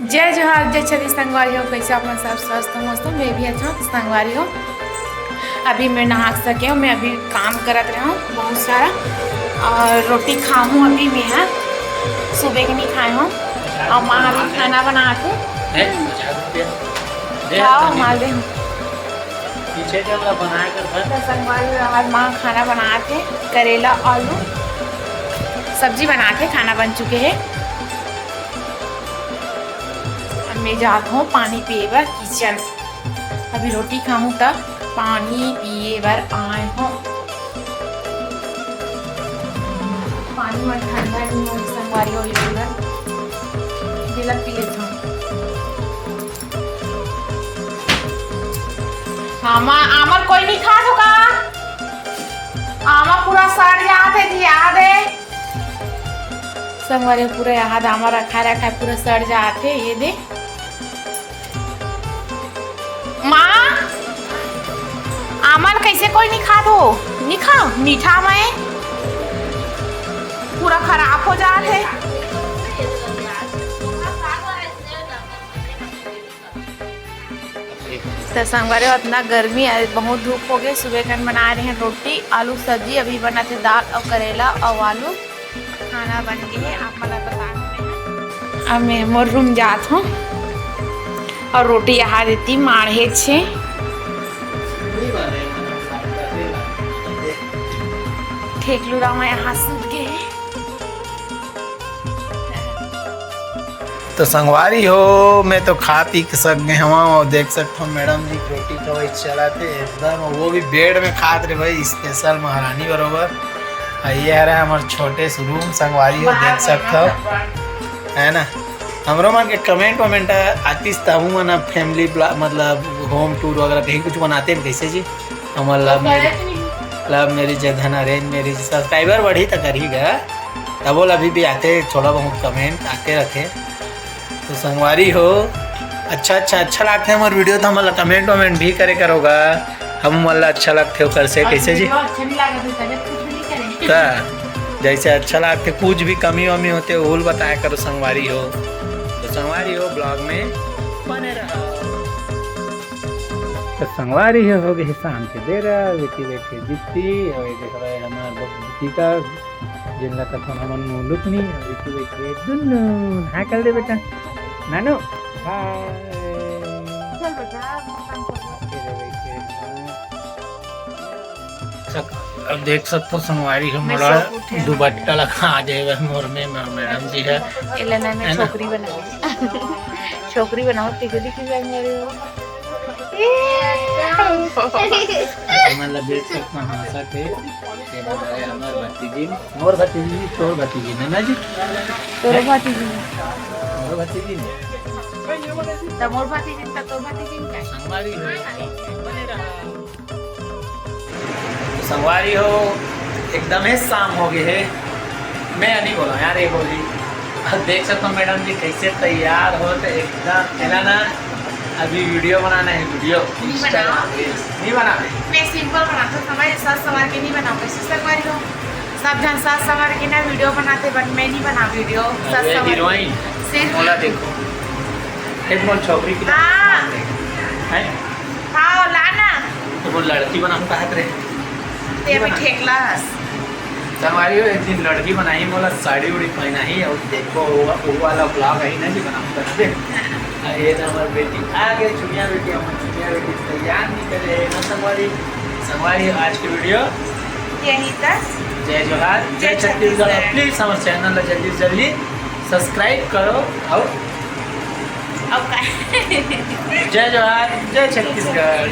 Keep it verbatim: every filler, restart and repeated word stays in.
जय जोहार, जय छत्तीस संगवारी हो। कैसे आप मन सब स्वस्थ हो, मस्त हो? मैं भी अच्छा हूँ संगवारी हो। अभी मैं नहा सके हूँ, मैं अभी काम करत रहा हूँ बहुत सारा, और रोटी खाऊँ अभी मैं, हाँ, सुबह के नहीं खाए हूँ। और माँ अभी खाना बना के खाओ, मार दे। पीछे के हमरा बनाए कर घर। तो संगवारी हो, आज माँ खाना बनात हे, करेला, आलू सब्जी बनात हे, खाना बन चुके हे। अब मैं जात हूँ पानी पिए बर किचन। अभी रोटी खाऊँ तब पानी पिए बर आए हूँ। पानी मन ठंडा नहीं हो संगवारी हो, ये पूरा दिलक पी लेत हूँ। आमा, आमा कोई नहीं खात हो का? आमा पूरा सड़ जात हे जी, याद है संगवारी, पूरा याद आमा रखा रखा है, पूरा सड़ जात हे। ये दे माँ, आमा ल कैसे कोई नहीं खात हो? नहीं खा, मीठा में पूरा खराब हो जात हे। त संगवारी हो, इतना गर्मी है, बहुत धूप हो गए। सुबह कन बना रहे हैं रोटी, आलू सब्जी, अभी बनत हे दाल और करेला और आलू। खाना बन गए है, आप मन ला बताए हमें। अब मैं मोर रूम जात हूँ और रोटी यहाँ देती माढ़े छे। ठेकलू रामा यहाँ सूत गए। तो संगवारी हो, मैं तो खा पी के सक गए हवा और देख सकत हो मैडम जी के रोटी खवाई चलत हे एकदम, वो भी बेड में खात रहे भाई, स्पेशल महारानी बरोबर। और ये हरे हमर छोटे से रूम संगवारी हो, देख सकत हो, है ना। हमरो मन के कमेंट वमेंट आतिस तहु मन फैमिली ब्लॉग, मतलब होम टूर वगैरह कहीं कुछ बनाते हैं कैसे जी? हमर लव मैरिज, लव मैरिज है धन अरेंज मैरिज, सब्सक्राइबर बढ़ी त करही गा। तबो ल अभी भी आते थोड़ा बहुत कमेंट आते रहते। तो संगवारी हो, अच्छा अच्छा अच्छा लागथे हमर वीडियो तो हमला कमेंट वमेंट भी करे करोगा। हम मन ला अच्छा लगथे ओकर से। कैसे जी? वीडियो अच्छा नहीं लागत हे, तबीयत कुछ भी नहीं करे। त जैसे अच्छा लागथे, कुछ भी कमी वमी होते, ओल बताया करो संगवारी हो। तो संगवारी हो, ब्लॉग में बने रहो। तो संगवारी हो, हो गए शाम के बेरा, बेटी बैठे बिट्टी, और ये देख रहे हमारे बबूती का, जिनला कथन हमन मुलुकनी, और बेटी बैठे दुन्नू, हाँ कर दे बेटा, नानू, हाय। चल बेटा, अब हम काम करबो। ये दे बैठे, हाँ। सक-, अब देख सकथो संगवारी हो, मैं मोला सब उठे दुपट्टा लगा दे हवे मोर में, मै-, मैडम जी है। एला ना मैं है ना? छोकरी बनाऊँ। छोकरी बनाऊँ, टिकली की बन रही हो। हमन ला देख सकथो, हाँसत हे। ये हमारे हमर भतीजी, मोर भतीजी, तोर भतीजी, है ना जी? तोर भतीजी। मोर भतीजी ने। त मोर भतीजी, त तोर भतीजी का? संगवारी हो, बने रहा। तो संगवारी हो, एकदम ही शाम हो गए है। मैं नहीं बोला यार, ये बोली। अब देख सकते हो मैडम जी कैसे तैयार हो, तो एकदम, है ना, अभी वीडियो बनाना है, वीडियो नहीं Instagram बनाओ। Reels। नहीं बनावे। मैं सिंपल बनाता हूँ, समझ, सज संवार के नहीं बनाऊँ, कैसे संगवारी हो? सब जन सज संवार के ना वीडियो बनाते, but मैं नहीं बना वीडियो सज अरे संवार के। हीरोइन, सिर्फ मोला देखो, एक मोल छोकरी की हाँ। हैं? हाँ, लाना। तो वो लड़की बनाऊँ कहत रहे। ते अभी ठेकला हस। संगवारी हो, एक दिन लड़की बनाही, मोला साड़ी उड़ी पहनाही, और देखो, वो, वो वाला ब्लॉग है ना जी, बनाऊँ करते। हाँ। और ये तो हमारी बेटी आ गई, चुनिया बेटी, हम चुनिया बेटी तैयार नहीं करे, ना संगवारी। संगवारी, आज की वीडियो यहीं तक। जय जोहार, जय जय छत्तीसगढ़। छत्तीसगढ़। Please हमारे चैनल ला जल्दी से जल्दी subscribe करो, और अब का? जय जोहार, जय छत्तीसगढ़।